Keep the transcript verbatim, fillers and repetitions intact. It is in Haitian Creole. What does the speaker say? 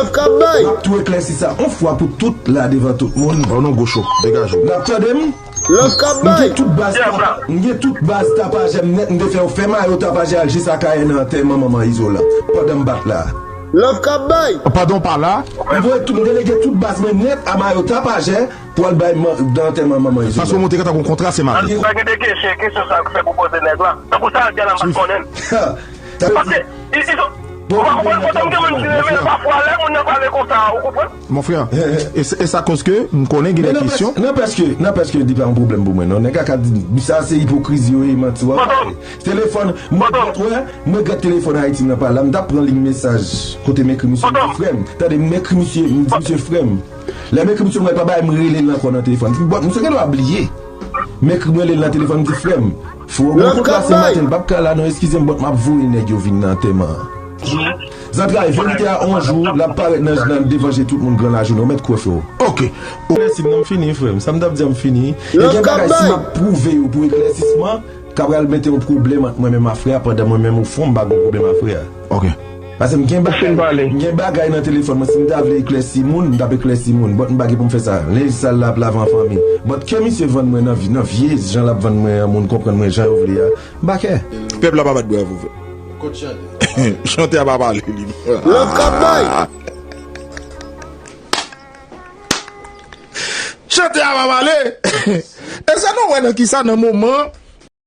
Love ka bay. M ap tou eklèsi sa yon fwa pou tout la devan tout moun. Bon, non, Gosho, degaje w. N ap tande m? Love ka bay. M gen tout baz tapa-, m gen tout baz tapajè m nèt, m te fè yo fè mayo tapajè al jis Akayè nan antèman manman Izolan. Pandan m bat la. Love ka bay. Pandan w pa la. M voye tout, m delege tout baz mwen nèt a mayo tapajè pou al bay man-, nan antèman manman Izolan. Paske w montre ke tankou kontra se maten. Ann pa gen de kesyon, kesyon sa k fè pou poze nèg la. Tankou sa, gade la, m pa t konnen l. Paske, i, i, ou pa konprann, pandan m gen moun ki renmen l, pafwa, lè moun nan pale konsa, ou konprann? Mon frè, e, e sa koz ke m konnen gen de kesyon. Nanpèske, nanpèske, li pa yon pwoblèm pou mwen, non. Nèg la ka di, sa se ipokrizi yo ye, manti w ap pale. Telefòn, mwen, mwen, mwen gad telefòn Ayiti nan pa la, m t ap pran liy mesaj kote m ekri misye, m di, "Frè m, tande, m ekri misye, m di misye, 'Frè m, lè m ekri misye, mwen pa bay m rele l ankò nan telefòn.'" Bon, misye gen dwa bliye. M ekri, m rele l nan telefòn, m di, "Frè m, fò w konn kontra se maten, l p ap ka la non, eskize m, but m ap voye nèg yo vin nan antèman an." Zantray, verite a yon jou, l ap parèt nan, nan devan je tout moun gran lajounen, ou mèt kwè, frè w. Ok. Eklèsi m nan, m fini, frè m. Sa m t ap di a, m fini. E gen bagay, si m ap pwouve yo pou eklèsisman, ka pral mete yon pwoblèm ant mwen menm a frè a, pandan mwen menm, o fon, m pa gen pwoblèm a frè a. Ok. Paske m gen bagay, m gen bagay nan telefòn mwen, si m ta vle eklèsi moun, m t ap eklèsi moun. But m pa gen pou m fè sa. Lenj sal la ap lave an fanmi. But ke misye vann mwen nan vi-, nan vye jan l ap vann mwen an, moun konprann mwen jan yo vle a, m pa kè. Pèp la pa bat bravo, frè. Kot chantè? Chantè a pa pale, li. Love ka bay. Chantè a pa pale. E sa nou wè nan kisa, nan moman